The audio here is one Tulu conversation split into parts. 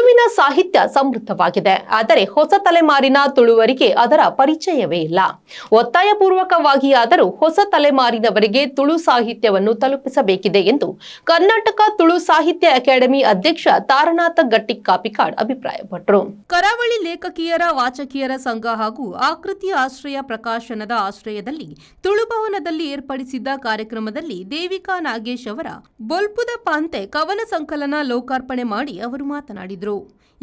ತುಳುವಿನ ಸಾಹಿತ್ಯ ಸಮೃದ್ಧವಾಗಿದೆ. ಆದರೆ ಹೊಸ ತಲೆಮಾರಿನ ತುಳುವರಿಗೆ ಅದರ ಪರಿಚಯವೇ ಇಲ್ಲ. ಒತ್ತಾಯಪೂರ್ವಕವಾಗಿಯಾದರೂ ಹೊಸ ತಲೆಮಾರಿನವರಿಗೆ ತುಳು ಸಾಹಿತ್ಯವನ್ನು ತಲುಪಿಸಬೇಕಿದೆ ಎಂದು ಕರ್ನಾಟಕ ತುಳು ಸಾಹಿತ್ಯ ಅಕಾಡೆಮಿ ಅಧ್ಯಕ್ಷ ತಾರನಾಥ ಗಟ್ಟಿ ಕಾಪಿಕಾಡ್ ಅಭಿಪ್ರಾಯಪಟ್ಟರು. ಕರಾವಳಿ ಲೇಖಕಿಯರ ವಾಚಕಿಯರ ಸಂಘ ಹಾಗೂ ಆಕೃತಿ ಆಶ್ರಯ ಪ್ರಕಾಶನದ ಆಶ್ರಯದಲ್ಲಿ ತುಳುಭವನದಲ್ಲಿ ಏರ್ಪಡಿಸಿದ್ದ ಕಾರ್ಯಕ್ರಮದಲ್ಲಿ ದೇವಿಕಾ ನಾಗೇಶ್ ಅವರ ಬೊಲ್ಪುದ ಪಾಂತೆ ಕವನ ಸಂಕಲನ ಲೋಕಾರ್ಪಣೆ ಮಾಡಿ ಅವರು ಮಾತನಾಡಿದರು.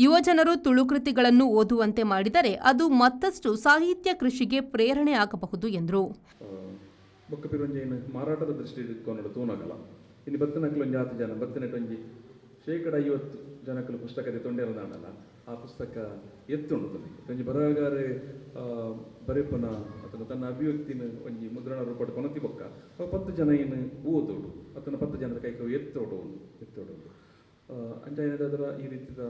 ಯುವಜನರು ತುಳು ಕೃತಿಗಳನ್ನು ಓದುವಂತೆ ಮಾಡಿದರೆ ಅದು ಮತ್ತಷ್ಟು ಸಾಹಿತ್ಯ ಕೃಷಿಗೆ ಪ್ರೇರಣೆ ಆಗಬಹುದು ಎಂದರು. ಬೊಕ್ಕ ಪಿರ ಒಂಜಿ ಏನು ಮಾರಾಟದ ದೃಷ್ಟಿ ಇಟ್ಕೊಂಡು ತೂನಗಲ. ಇನ್ನು ಬತ್ತಿನಕ್ಲು ಒಂಜಿ ಆತು ಜನ ಬತ್ತಿನಟ್ಟು ಒಂಜಿ 50% ಜನಕ್ಕಲು ಪುಸ್ತಕ ತೊಂಡೆರದಾಂಡಲ ಆ ಪುಸ್ತಕ ಎತ್ತುಂಡು ತನಗೆ. ಒಂಜಿ ಬರಹಗಾರೆ ಬರೆಪುನ ಅಥವಾ ತನ್ನ ಅಭಿವ್ಯಕ್ತಿನ ಒಂಜಿ ಮುದ್ರಣ ರೂಪಡ್ ಕೊನತಿ ಬೊಕ್ಕ ಅವು 10 ಜನ ಏನು ಓದೋಡು ಅತನ 10 ಜನದ ಕೈಕ ಎತ್ತೋಡು ಎತ್ತೋಡು. ಅಂಚ ಏನಾದ್ರ ಈ ರೀತಿದ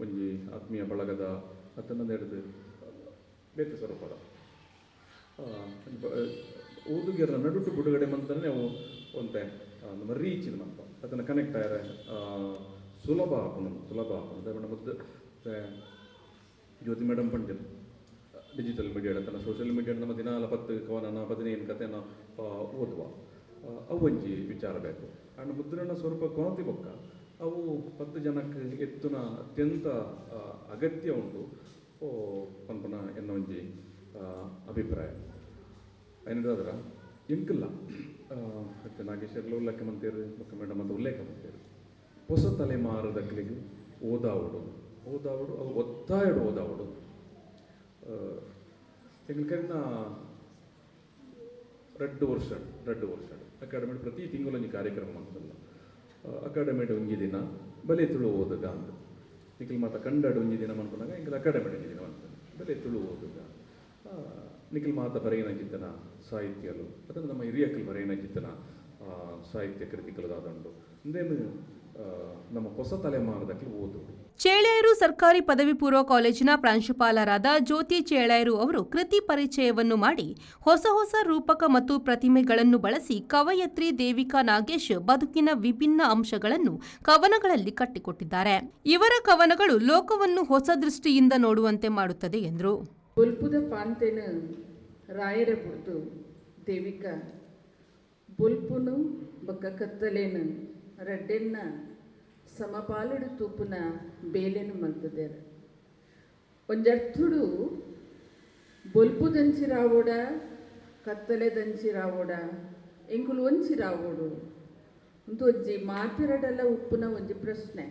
ಒಂಜಿ ಆತ್ಮೀಯ ಬಳಗದ ಅತನ ಹಿಡಿದು ಬೇತೆ ಸ್ವರೂಪದ ಓದುಗೆರ ನಡುಟು ಬಿಡುಗಡೆ ಮಂತನೇ ಅವು ಒಂತೆ ನಮ್ಮ ರೀಚಿನ ಮಂತ ಅದನ್ನು ಕನೆಕ್ಟ್ ಆಯರೆ ಸುಲಭ ಆಪುಂಡು, ಸುಲಭ ಆಪುಂಡು. ದಾಯೆ ಪಂಡ ಮುದ್ದು ಜ್ಯೋತಿ ಮೇಡಮ್ ಪಂಡಿರ್ ಡಿಜಿಟಲ್ ಮೀಡಿಯಾ ತನ್ನ ಸೋಷಿಯಲ್ ಮೀಡಿಯಾ ನಮ್ಮ ದಿನಾಲ 10 ಕವನನ 15 ಕತೆನ ಓದುವ. ಅವು ಒಂಜಿ ವಿಚಾರ ಬೇಕು. ಆಂಡ ಮುದ್ರಣ ಸ್ವರೂಪ ಕೊನತಿ ಬೊಕ್ಕ ಅವು 10 ಜನಕ್ಕೆ ಎತ್ತುನ ಅತ್ಯಂತ ಅಗತ್ಯ ಉಂಟು ಓ ಪನ್ಪುನ ಎನ್ನ ಒಂಜಿ ಅಭಿಪ್ರಾಯ. ಐನದಾದ್ರ ಎಂಕಲ್ಲ ಮತ್ತು ನಾಗೇಶ್ವರ್ಲ ಉಲ್ಲೇಖ ಮಂತೇರು, ಬೊಕ್ಕ ಮೇಡಮ್ ಅಂತ ಉಲ್ಲೇಖ ಮಂತೇರು. ಹೊಸ ತಲೆಮಾರದಕ್ಲಿಗೆ ಓದಾವಡು ಓದಾವಡು, ಅವು ಒತ್ತಾಯಡು ಓದಾವಡು. ಎಂಗ್ಲ ಕರಿನ 2 ವರ್ಷ 2 ವರ್ಷ ಅಕಾಡೆಮಿ ಪ್ರತಿ ತಿಂಗಳೊಂಜಿ ಕಾರ್ಯಕ್ರಮ ಮಂತಲ್ಲ. ಅಕಾಡೆಮಿ ಒಂಜಿ ದಿನ ಬಲೆ ತುಳು ಓದುಗ ಅಂತ. ನಿಖಿಲ್ ಮಾತ ಕಂಡಡು ಒಂಜಿ ದಿನ ಮನ್ಪುನಾಗ ಎಂಕಲ್ ಅಕಾಡೆಮಿ ಒಂಜಿ ದಿನ ಮನ್ಪುನ ಬಲೆ ತುಳು ಓದುಗ. ನಿಖಿಲ್ ಮಾತ ಬರೆಯಿನ ಚಿತ್ತನ ಸಾಹಿತ್ಯಲು ಅದನ್ನು ನಮ್ಮ ಹಿರಿಯಕ್ಕಲ್ ಬರೆಯಿನ ಚಿತ್ತನ ಸಾಹಿತ್ಯ ಕೃತಿಗಳು ದಾದಂಡು ಇಂದೇನು ನಮ್ಮ ಹೊಸ ತಲೆಮಾರದಕ್ಕೆ ಓದೋಡು. ಚೇಳೇರು ಸರ್ಕಾರಿ ಪದವಿ ಪೂರ್ವ ಕಾಲೇಜಿನ ಪ್ರಾಂಶುಪಾಲರಾದ ಜ್ಯೋತಿ ಚೇಳೇರು ಅವರು ಕೃತಿ ಪರಿಚಯವನ್ನು ಮಾಡಿ, ಹೊಸ ಹೊಸ ರೂಪಕ ಮತ್ತು ಪ್ರತಿಮೆಗಳನ್ನು ಬಳಸಿ ಕವಯತ್ರಿ ದೇವಿಕಾ ನಾಗೇಶ್ ಬದುಕಿನ ವಿಭಿನ್ನ ಅಂಶಗಳನ್ನು ಕವನಗಳಲ್ಲಿ ಕಟ್ಟಿಕೊಟ್ಟಿದ್ದಾರೆ. ಇವರ ಕವನಗಳು ಲೋಕವನ್ನು ಹೊಸ ದೃಷ್ಟಿಯಿಂದ ನೋಡುವಂತೆ ಮಾಡುತ್ತದೆ ಎಂದರು. ಬೊಲ್ಪುದ ಪಾಂತೆನ ರಾಯರ ಬುಡ್ದು ದೇವಿಕ ಬೊಲ್ಪುನು ಬೊಕ್ಕ ಕತ್ತಲೇನು ರಡ್ಡೆನ್ನ ಸಮಪಾಲುಡು ತೂಪುನ ಬೇಲೆನು ಮಲ್ತದೇರು. ಒಂಜರ್ಥುಡು ಬೊಲ್ಪು ದಂಚಿ ರಾವೋಡ, ಕತ್ತಲೆ ದಂಚಿ ರಾವೋಡ, ಎಂಕುಲು ಒಂಚಿ ರಾವೋಡು ಉಂದು ಒಂಜಿ ಮಾತೆರಡಲ ಉಪ್ಪುನ ಒಂಜಿ ಪ್ರಶ್ನೆ.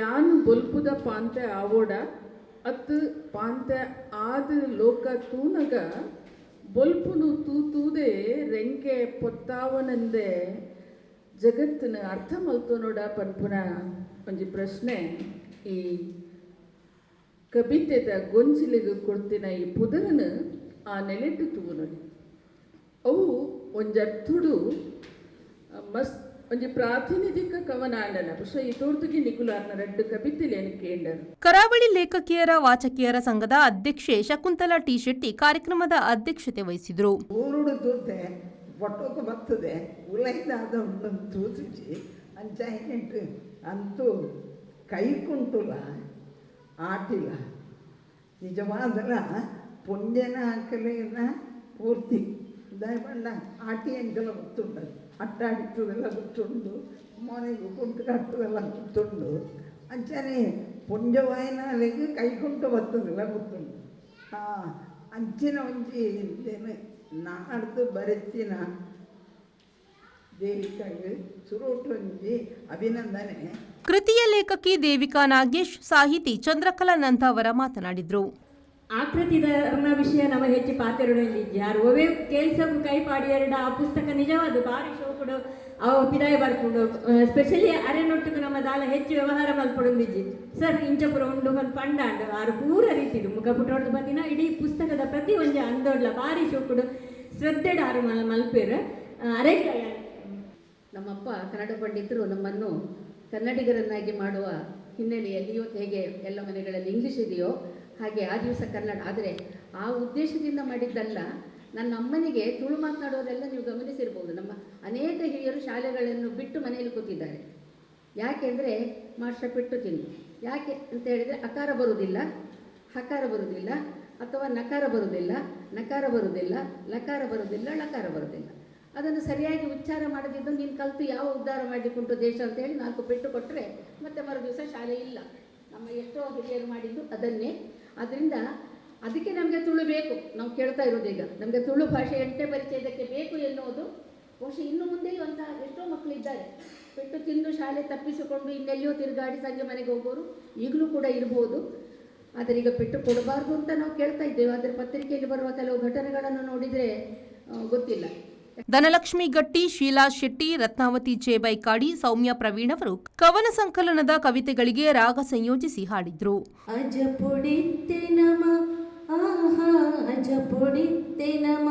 ಯಾನ್ ಬೊಲ್ಪುದ ಪಾಂತೆ ಆವೋಡ ಅತ್ತು ಪಾಂತೆ ಆದ ಲೋಕ ತೂನಗ ಬೊಲ್ಪುನು ತೂತೂದೆ ರೆಂಕೆ ಪೊತ್ತಾವನಂದೆ ಜಗತ್ತಿನ ಅರ್ಥ ಮಲ್ತೊನೋಡ ಪನ್ಪುನ ಒಂಜಿ ಪ್ರಶ್ನೆ ಈ ಕಬಿತೆದ ಗೊಂಚಿಲಿಗೆ ಕೊಡ್ತಿನ ಈ ಪುದರನು ಆ ನೆಲೆಟ್ಟು ತೂವನೊಲಿ. ಅವು ಒಂಜರ್ಥುಡು ಮಸ್ತ್ ಒಂಜಿ ಪ್ರಾತಿನಿಧಿಕ ಕವನ ಆಂಡಲ ಬಹುಶಃ ಈ ತೋರ್ತುಗೆ ನಿಕುಲಾರ್ನ ರಡ್ಡು ಕಬಿತೆಲೇನು ಕೇಂಡರು. ಕರಾವಳಿ ಲೇಖಕಿಯರ ವಾಚಕಿಯರ ಸಂಘದ ಅಧ್ಯಕ್ಷೆ ಶಕುಂತಲಾ ಟಿ ಶೆಟ್ಟಿ ಕಾರ್ಯಕ್ರಮದ ಅಧ್ಯಕ್ಷತೆ ವಹಿಸಿದರು. ಊರುಡು ತೂತೆ ಫೋಟೋಕು ಬರ್ತದೆ, ಉಲೈದಾದ ಉಂಡು ತೂಸುಜಿ. ಅಂಚ ಐನೆಟ್ ಅಂತೂ ಕೈಕುಂಟುಲ ಆಟಿಲ ನಿಜವಾದಲ ಪುಂಜನ ಹಾಕಲೇನ ಪೂರ್ತಿ. ದಾಯ ಪಂಡ ಆಟಿ ಎಂಕಲ ಗೊತ್ತುಂಡು, ಅಟ್ಟ ಅಡಿತದೆಲ್ಲ ಗೊತ್ತುಂಡು, ಮೋನೆಗ್ ಕುಂಟು ಕಟ್ಟುದೆಲ್ಲ ಗೊತ್ತುಂಡು. ಅಂಚನೆ ಪುಂಜವಾಯಿನಾಲೆಗ್ ಕೈಕುಂಟು ಬರ್ತದೆಲ್ಲ ಗೊತ್ತುಂಡು. ಅಂಚಿನ ಒಂಜಿ ಇಂದೇನು ನಾಡ್ದು ಬರೆತಿನ ದೇವಿಕಾಗ್ ಸುರುಟು ಒಂಜಿ ಅಭಿನಂದನೆ. ಕೃತಿಯ ಲೇಖಕಿ ದೇವಿಕಾ ನಾಗೇಶ್, ಸಾಹಿತಿ ಚಂದ್ರಕಲಾ ನಂದಾವರ ಮಾತನಾಡಿದರು. ಆಕೃತಿದಾರನ ವಿಷಯ ನಮ್ಮ ಹೆಚ್ಚು ಪಾತೆರಡಲ್ಲಿ ಯಾರು ಒವೇ ಕೆಲ್ಸಕ್ಕೂ ಕೈ ಪಾಡಿಯರಡ ಆ ಪುಸ್ತಕ ನಿಜವಾದ ಬಾರಿ ಶೋಕುಡು. ಅವು ಪಿದಾಯ ಬರ್ಪುಂಡು. ಸ್ಪೆಷಲಿ ಅರೆನೊಟ್ಟುಕು ನಮ್ಮ ದಾಲ ಹೆಚ್ಚು ವ್ಯವಹಾರ ಮಲ್ಪೊಡೊಂದಿಜ್ಜಿ ಸರ್. ಇಂಚಪುರ ಉಂಡು ಒಂದು ಪಂಡಾಂಡ್ ಆರು ಪೂರ ರೀತಿಡು ಮುಖ ಪುಟೊಡ್ದು ಬಂದಿನ ಇಡೀ ಪುಸ್ತಕದ ಪ್ರತಿ ಒಂಜಿ ಅಂದೋಡ್ಲ ಬಾರಿ ಶೋಕುಡು ಶ್ರದ್ಧೆಡ್ ಆರು ಮಲ್ಪೇರು ಅರೆ. ನಮ್ಮಪ್ಪ ಕನ್ನಡ ಪಂಡಿತರು ನಮ್ಮನ್ನು ಕನ್ನಡಿಗರನ್ನಾಗಿ ಮಾಡುವ ಹಿನ್ನೆಲೆಯಲ್ಲಿ, ಇವತ್ತು ಹೇಗೆ ಎಲ್ಲ ಮನೆಗಳಲ್ಲಿ ಇಂಗ್ಲೀಷ್ ಇದೆಯೋ ಹಾಗೆ ಆ ದಿವಸ ಕನ್ನಡ. ಆದರೆ ಆ ಉದ್ದೇಶದಿಂದ ಮಾಡಿದ್ದಲ್ಲ. ನನ್ನ ಅಮ್ಮನಿಗೆ ತುಳು ಮಾತನಾಡೋರೆಲ್ಲ ನೀವು ಗಮನಿಸಿರ್ಬೋದು, ನಮ್ಮ ಅನೇಕ ಹಿರಿಯರು ಶಾಲೆಗಳನ್ನು ಬಿಟ್ಟು ಮನೆಯಲ್ಲಿ ಕೂತಿದ್ದಾರೆ. ಯಾಕೆಂದರೆ ಮಾಸ್ಟರ್ ಪೆಟ್ಟು ತಿಂದು, ಯಾಕೆ ಅಂತ ಹೇಳಿದರೆ ಅಕಾರ ಬರುವುದಿಲ್ಲ, ಹಕಾರ ಬರುವುದಿಲ್ಲ, ಅಥವಾ ನಕಾರ ಬರುವುದಿಲ್ಲ, ನಕಾರ ಬರುವುದಿಲ್ಲ, ಲಕಾರ ಬರುವುದಿಲ್ಲ, ಳಕಾರ ಬರುವುದಿಲ್ಲ. ಅದನ್ನು ಸರಿಯಾಗಿ ಉಚ್ಚಾರ ಮಾಡದಿದ್ದು ನೀನು ಕಲಿತು ಯಾವ ಉದ್ಧಾರ ಮಾಡಲಿಕ್ಕುಂಟು ದೇಶ ಅಂತ ಹೇಳಿ 4 ಪೆಟ್ಟು ಕೊಟ್ಟರೆ ಮತ್ತೆ ಮರುದಿವಸ ಶಾಲೆ ಇಲ್ಲ. ನಮ್ಮ ಎಷ್ಟೋ ಹಿರಿಯರು ಮಾಡಿದ್ದು ಅದನ್ನೇ. ಆದ್ದರಿಂದ ಅದಕ್ಕೆ ನಮಗೆ ತುಳು ಬೇಕು. ನಾವು ಕೇಳ್ತಾ ಇರೋದು ಈಗ ನಮಗೆ ತುಳು ಭಾಷೆ 8ನೇ ಪರಿಚಯದಕ್ಕೆ ಬೇಕು ಎನ್ನುವುದು. ಬಹುಶಃ ಇನ್ನು ಮುಂದೆಯೂ ಅಂತಹ ಎಷ್ಟೋ ಮಕ್ಕಳಿದ್ದಾರೆ, ಪೆಟ್ಟು ತಿಂದು ಶಾಲೆ ತಪ್ಪಿಸಿಕೊಂಡು ಇನ್ನೆಲ್ಲಿಯೋ ತಿರುಗಾಡಿ ಸಂಜೆ ಮನೆಗೆ ಹೋಗೋರು ಈಗಲೂ ಕೂಡ ಇರ್ಬೋದು. ಆದರೆ ಈಗ ಪೆಟ್ಟು ಕೊಡಬಾರ್ದು ಅಂತ ನಾವು ಕೇಳ್ತಾ ಇದ್ದೇವೆ. ಆದರೆ ಪತ್ರಿಕೆಯಲ್ಲಿ ಬರುವ ಕೆಲವು ಘಟನೆಗಳನ್ನು ನೋಡಿದರೆ ಗೊತ್ತಿಲ್ಲ. ಧನಲಕ್ಷ್ಮಿ ಗಟ್ಟಿ, ಶೀಲಾ ಶೆಟ್ಟಿ, ರತ್ನಾವತಿ ಜೇಬೈಕಾಡಿ, ಸೌಮ್ಯ ಪ್ರವೀಣ್ ಅವರು ಕವನ ಸಂಕಲನದ ಕವಿತೆಗಳಿಗೆ ರಾಗ ಸಂಯೋಜಿಸಿ ಹಾಡಿದ್ರು. ಅಜಪೊಡಿತ್ತೆ ನಮ ಆಹಾ ಅಜಪೊಡಿತ್ತೆ ನಮ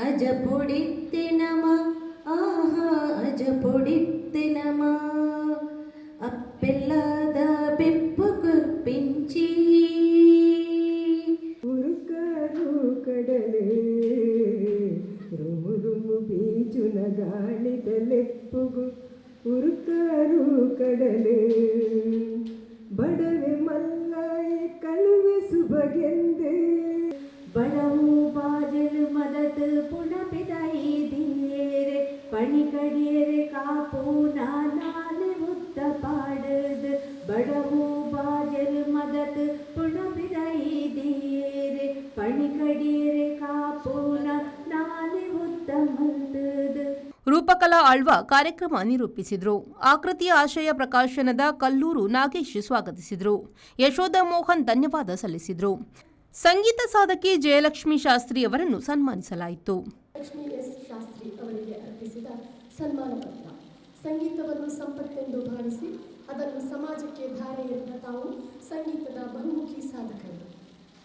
ಅಜಪೊಡಿತ್ತೆ ನಮ ಆಹಾ ಅಜಪೊಡಿತ್ತೆ ನಮ ಅಪ್ಪೆಲ್ಲಾದ ಬೆಪ್ಪು ಕುರ್ಪಿಂಚಿ ಉರುಕಾರು ಕಡಲು ರುಮು ರುಮು ಬೀಜುನ ಗಾಳಿದಲೆಪ್ಪುಗು ಉರುಕಾರು ಕಡಲು ಬಡವೆ ಮಲ್ಲಾಯಿ ಕಳುವೆ ಸುಬಗೆಂದು ಬಡವು ಬಾಜಲು ಮದತ್ ಪುಣಪಿದೈ ದಿಯೇರೆ ಪಣಿ ಕಡಿಯರೆ ಕಾಪು ನಾನಾಲೆ ಉದ್ದ ಪಾಡದು ಬಡವು ಬಾಜಲು ಮದತ್ ಪುಣಪಿದೈ ದಿಯೇರೆ ಪಣಿ ಕಡಿಯರೆ ಕಾಪು ನಾನಾಲೆ ಉದ್ದ ಮಲ್ತದು. ರೂಪಕಲಾ ಆಳ್ವ ಕಾರ್ಯಕ್ರಮ ನಿರೂಪಿಸಿದರು. ಆಕೃತಿಯ ಆಶಯ ಪ್ರಕಾಶನದ ಕಲ್ಲೂರು ನಾಗೇಶ್ ಸ್ವಾಗತಿಸಿದರು. ಯಶೋಧ ಮೋಹನ್ ಧನ್ಯವಾದ ಸಲ್ಲಿಸಿದರು. ಸಂಗೀತ ಸಾಧಕಿ ಜಯಲಕ್ಷ್ಮಿ ಶಾಸ್ತ್ರಿ ಅವರನ್ನು ಸನ್ಮಾನಿಸಲಾಯಿತು. ಲಕ್ಷ್ಮಿ ಎಸ್ ಶಾಸ್ತ್ರಿ ಅವರಿಗೆ ಅರ್ಪಿಸಿದ ಸನ್ಮಾನ ಪತ್ರ. ಸಂಗೀತವನ್ನು ಸಂಪತ್ತೆಂದು ಭಾವಿಸಿ ಅದನ್ನು ಸಮಾಜಕ್ಕೆ ಧಾರೆ ಎರೆದ ತಾವು ಸಂಗೀತದ ಬಹುಮುಖಿ ಸಾಧಕರು.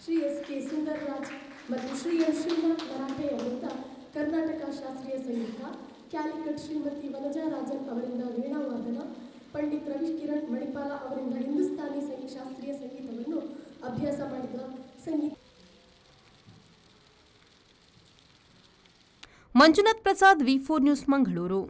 ಶ್ರೀ ಎಸ್ ಕೆ ಸುಂದರರಾಜ್ ಮತ್ತು ಶ್ರೀ ಎಂ ಶ್ರೀನಾಥ್ ಮರಾಠೆ ಅವರಿಂದ ಕರ್ನಾಟಕ ಶಾಸ್ತ್ರೀಯ ಸಂಗೀತ, ಕ್ಯಾಲಿಕಟ್ ಶ್ರೀಮತಿ ವನಜಾ ರಾಜನ್ ಅವರಿಂದ ವೀಣಾವಾದನ, ಪಂಡಿತ್ ರವಿ ಕಿರಣ್ ಮಣಿಪಾಲ ಅವರಿಂದ ಹಿಂದೂಸ್ತಾನಿ ಶಾಸ್ತ್ರೀಯ ಸಂಗೀತವನ್ನು ಅಭ್ಯಾಸ ಮಾಡಿದ ಸಂಗೀತ Manjunath Prasad, V4 news, Mangaluru.